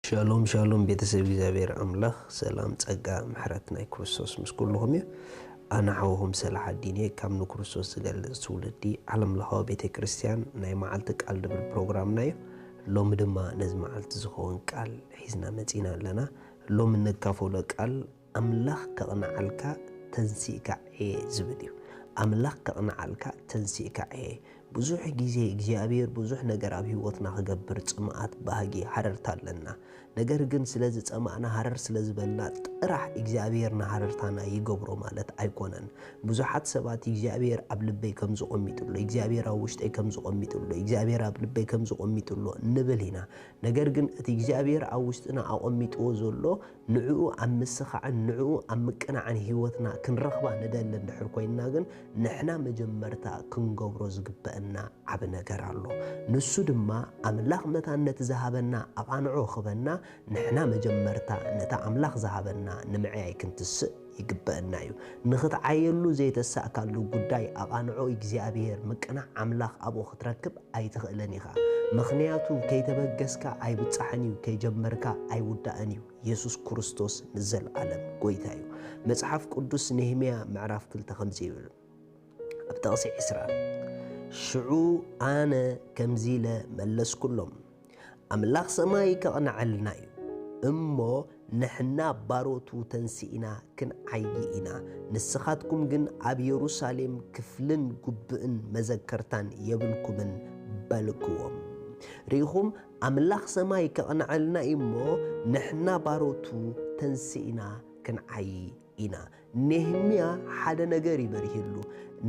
ሻሎም ሻሎም ቤተሰብ እግዚኣብሔር ኣምላኽ ሰላም ጸጋ ምሕረት ናይ ክርስቶስ ምስ ኩልኹም እዩ። ኣነ ሓውኹም ሰላሓዲን እየ ካብ ንክርስቶስ ዝገልጽ ትውልዲ ዓለም ለኻዊ ቤተ ክርስቲያን። ናይ መዓልቲ ቃል ድብል ፕሮግራምና እዩ። ሎሚ ድማ ነዚ መዓልቲ ዝኸውን ቃል ሒዝና መጺና ኣለና። ሎሚ እንካፈሎ ቃል ኣምላኽ ከቕንዓልካ ተንሲእካ ዕየ ዝብል እዩ። ኣምላኽ ከቕንዓልካ ተንሲእካ ዕየ። ብዙሕ ግዜ እግዚኣብሔር ብዙሕ ነገር ኣብ ህይወትና ክገብር ጽምኣት ባህጊ ሃረርታ ኣለና። ነገር ግን ስለ ዝጸማእና ሃረር ስለ ዝበልና ጥራሕ እግዚኣብሔር ንሃረርታና ይገብሮ ማለት ኣይኮነን። ብዙሓት ሰባት እግዚኣብሔር ኣብ ልበይ ከም ዝቖሚጥሎ እግዚኣብሔር ኣብ ውሽጠይ ከም ዝቖሚጥሎ እግዚኣብሔር ኣብ ልበይ ከም ዝቖሚጥሎ ንብል ኢና። ነገር ግን እቲ እግዚኣብሔር ኣብ ውሽጥና ኣቖሚጥዎ ዘሎ ንዕኡ ኣብ ምስኻዕን ንዕኡ ኣብ ምቅናዕን ህይወትና ክንረኽባ ንደሊ እንድሕር ኮይንና ግን ንሕና መጀመርታ ክንገብሮ ዝግበአና ዓብ ነገር ኣሎ። ንሱ ድማ ኣምላኽ መታን ነቲ ዝሃበና ኣቓንዖ ክበና ንሕና መጀመርታ ነታ ኣምላኽ ዝሃበና ንምዕያይ ክንትስእ ይግበአና እዩ። ንኽትዓየሉ ዘይተሳእካሉ ጉዳይ ኣቓንዖ እግዚኣብሔር ምቅናዕ ኣምላኽ ኣብኡ ክትረክብ ኣይትኽእልን ኢኻ። ምኽንያቱ ከይተበገስካ ኣይብጻሕን እዩ፣ ከይጀመርካ ኣይውዳእን እዩ። የሱስ ክርስቶስ ንዘለኣለም ጎይታ እዩ። መጽሓፍ ቅዱስ ነህምያ ምዕራፍ ክልተ ከምዚ ይብል ኣብ ጠቕሲ ዕስራ ሽዑ ኣነ ከምዚ ኢለ መለስኩሎም፣ ኣምላኽ ሰማይ ከቕንዐልና እዩ እሞ ንሕና ባሮቱ ተንሲእና ክንዓዪ ኢና፣ ንስኻትኩም ግን ኣብ የሩሳሌም ክፍልን ጉብእን መዘከርታን የብልኩምን በልክዎም። ርኢኹም ኣምላኽ ሰማይ ከቕንዐልና እዩ እሞ ንሕና ባሮቱ ተንሲእና ክንዓዪ ኢና። ነህምያ ሓደ ነገር ይበርሂሉ።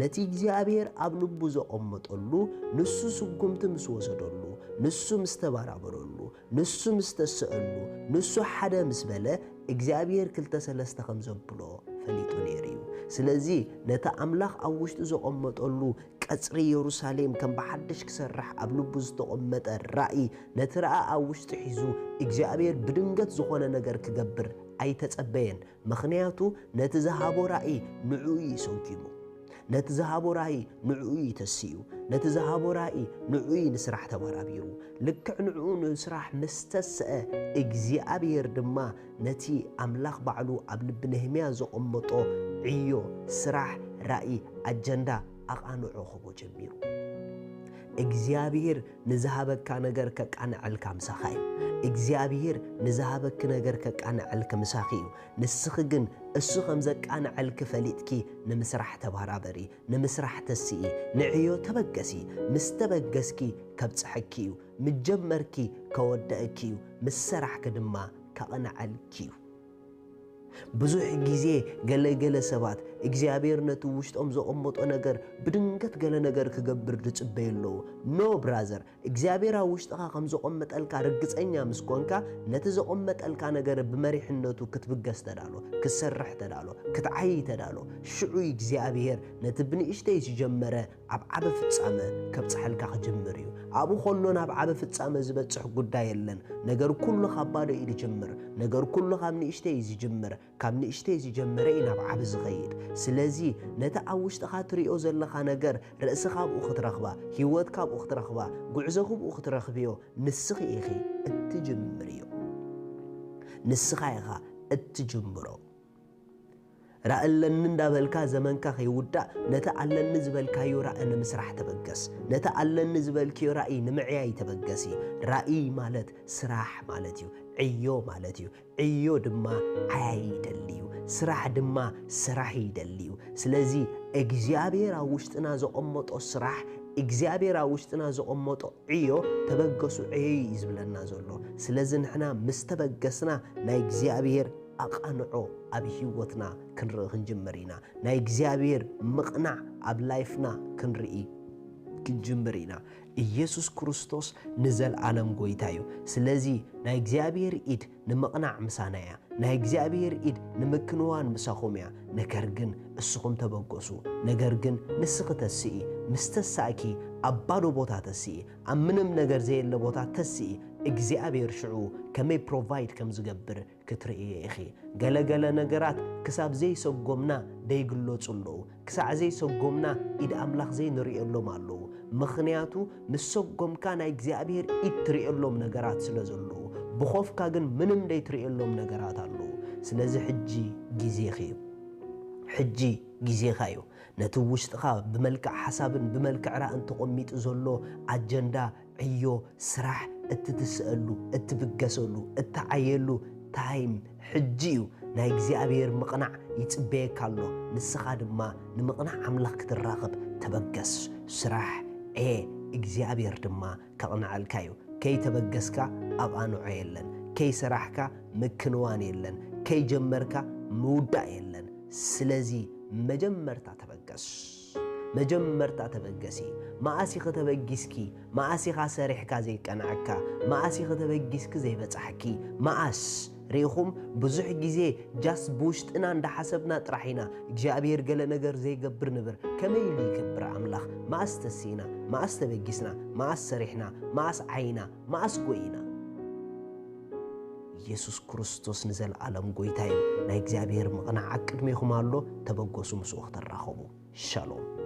ነቲ እግዚኣብሔር ኣብ ልቡ ዘቐመጠሉ ንሱ ስጉምቲ ምስ ወሰደሉ፣ ንሱ ምስ ተባራበረሉ፣ ንሱ ምስ ተስአሉ፣ ንሱ ሓደ ምስ በለ እግዚኣብሔር ክልተ ሰለስተ ከም ዘብሎ ፈሊጡ ነይሩ እዩ። ስለዚ ነቲ ኣምላኽ ኣብ ውሽጡ ዘቐመጠሉ ቀጽሪ የሩሳሌም ከም ብሓድሽ ክሰርሕ ኣብ ልቡ ዝተቐመጠ ራእይ ነቲ ረኣ ኣብ ውሽጡ ሒዙ እግዚኣብሔር ብድንገት ዝኾነ ነገር ክገብር ኣይተጸበየን። ምኽንያቱ ነቲ ዝሃቦ ራእይ ንዕኡ እዩ ሰጒሙ። ነቲ ዝሃቦ ራእይ ንዕኡ እዩ ተሲኡ። ነቲ ዝሃቦ ራእይ ንዕኡ እዩ ንስራሕ ተባራቢሩ። ልክዕ ንዕኡ ንስራሕ ምስ ተስአ እግዚኣብሔር ድማ ነቲ ኣምላኽ ባዕሉ ኣብ ልቢ ነህምያ ዘቐመጦ ዕዮ፣ ስራሕ፣ ራእይ፣ ኣጀንዳ ኣቓንዖ ክቦ ጀሚሩ። እግዚኣብሔር ንዝሃበካ ነገር ከቃንዐልካ ምሳኻ እዩ። እግዚኣብሔር ንዝሃበኪ ነገር ከቃንዐልኪ ምሳኺ እዩ። ንስኺ ግን እሱ ከም ዘቃንዐልኪ ፈሊጥኪ ንምስራሕ ተባራበሪ፣ ንምስራሕ ተስኢ፣ ንዕዮ ተበገሲ። ምስ ተበገስኪ ከብጽሐኪ እዩ። ምስ ጀመርኪ ከወደእኪ እዩ። ምስ ሰራሕኪ ድማ ከቕንዐልኪ እዩ። ብዙሕ ግዜ ገለ ገለ ሰባት እግዚኣብሔር ነቲ ውሽጦም ዘቐመጦ ነገር ብድንገት ገለ ነገር ክገብር ዝጽበዩ ኣለዉ። ኖ ብራዘር፣ እግዚኣብሔር ኣብ ውሽጥኻ ከም ዘቐመጠልካ ርግጸኛ ምስ ኮንካ ነቲ ዘቐመጠልካ ነገር ብመሪሕነቱ ክትብገስ ተዳሎ፣ ክትሰርሕ ተዳሎ፣ ክትዓዪ ተዳሎ። ሽዑ እግዚኣብሔር ነቲ ብንእሽተይ ዝጀመረ ኣብ ዓቢ ፍጻመ ከብጽሐልካ ክጅምር እዩ። ኣብኡ ከሎ ናብ ዓቢ ፍጻመ ዝበጽሕ ጉዳይ የለን። ነገር ኩሉ ካብ ባዶ እዩ ዝጅምር። ነገር ኩሉ ካብ ንእሽተይ እዩ ዝጅምር። ካብ ንእሽተይ ዝጀመረ እዩ ናብ ዓቢ ዝኸይድ። ስለዚ ነቲ ኣብ ውሽጥኻ ትሪኦ ዘለኻ ነገር ርእስኻ ኣብኡ ክትረኽባ፣ ህይወትካ ኣብኡ ክትረኽባ፣ ጉዕዞ ክብኡ ክትረኽብዮ ንስኺ ኢኺ እትጅምርዮ። ንስኻ ኢኻ እትጅምሮ። ራእይ ኣለኒ እንዳበልካ ዘመንካ ከይውዳእ ነቲ ኣለኒ ዝበልካዮ ራእይ ንምስራሕ ተበገስ። ነቲ ኣለኒ ዝበልክዮ ራእይ ንምዕያይ ተበገሲ። ራእይ ማለት ስራሕ ማለት እዩ። ዕዮ ማለት እዩ። ዕዮ ድማ ዓያይ ይደሊ እዩ። ስራሕ ድማ ሰራሒ ይደሊ እዩ። ስለዚ እግዚኣብሔር ኣብ ውሽጥና ዘቐመጦ ስራሕ፣ እግዚኣብሔር ኣብ ውሽጥና ዘቐመጦ ዕዮ ተበገሱ ዕዮ እዩ ዝብለና ዘሎ። ስለዚ ንሕና ምስ ተበገስና ናይ እግዚኣብሔር ኣቓንዖ ኣብ ህይወትና ክንርኢ ክንጅምር ኢና። ናይ እግዚኣብሔር ምቕናዕ ኣብ ላይፍና ክንርኢ ክንጅምር ኢና። ኢየሱስ ክርስቶስ ንዘለኣለም ጎይታ እዩ። ስለዚ ናይ እግዚኣብሔር ኢድ ንምቕናዕ ምሳና እያ። ናይ እግዚኣብሔር ኢድ ንምክንዋን ምሳኹም እያ። ነገር ግን እስኹም ተበገሱ። ነገር ግን ንስኺ ተስኢ። ምስ ተሳእኪ ኣብ ባዶ ቦታ ተስኢ። ኣብ ምንም ነገር ዘየለ ቦታ ተስኢ። እግዚኣብሔር ሽዑ ከመይ ፕሮቫይድ ከም ዝገብር ክትርእዮ ኢኺ። ገለ ገለ ነገራት ክሳብ ዘይሰጎምና ደይግለጹ ኣለዉ። ክሳዕ ዘይሰጎምና ኢድ ኣምላኽ ዘይንርእየሎም ኣለዉ። ምኽንያቱ ምስ ሰጎምካ ናይ እግዚኣብሔር ኢድ ትርእየሎም ነገራት ስለ ዘለዉ። ብኾፍካ ግን ምንም ዘይትርእየሎም ነገራት ኣለዉ። ስለዚ ሕጂ ግዜኺ እዩ። ሕጂ ግዜኻ እዩ። ነቲ ውሽጥኻ ብመልክዕ ሓሳብን ብመልክዕ ራእን ተቐሚጡ ዘሎ ኣጀንዳ፣ ዕዮ፣ ስራሕ እትትስእሉ፣ እትብገሰሉ፣ እትዓየሉ ታይም ሕጂ እዩ። ናይ እግዚኣብሔር ምቕናዕ ይጽበየካ ኣሎ። ንስኻ ድማ ንምቕናዕ ኣምላኽ ክትራኸብ ተበገስ። ስራሕ፣ ዕየ፣ እግዚኣብሔር ድማ ከቕንዐልካ እዩ። ከይተበገስካ ኣብ ኣንዖ የለን። ከይሰራሕካ ምክንዋን የለን። ከይጀመርካ ምውዳእ የለን። ስለዚ መጀመርታ ተበገስ። መጀመርታ ተበገሲ። መኣስ ኢኺ ተበጊስኪ? መኣስ ኢኻ ሰሪሕካ ዘይቀንዐካ? መኣስ ኢኺ ተበጊስኪ ዘይበጻሕኪ? መኣስ? ርኢኹም፣ ብዙሕ ግዜ ጃስ ብውሽጥና እንዳሓሰብና ጥራሕ ኢና እግዚኣብሔር ገለ ነገር ዘይገብር ንብር። ከመይ ኢሉ ይገብር ኣምላኽ? መኣስ ተሲእና? መኣስ ተበጊስና? መኣስ ሰሪሕና? መኣስ ዓይና? መኣስ ጎይና? ኢየሱስ ክርስቶስ ንዘለዓለም ጎይታ እዩ። ናይ እግዚኣብሔር ምቕናዕ ኣብ ቅድሜኹም ኣሎ። ተበገሱ፣ ምስኡ ክትራኸቡ። ሻሎም።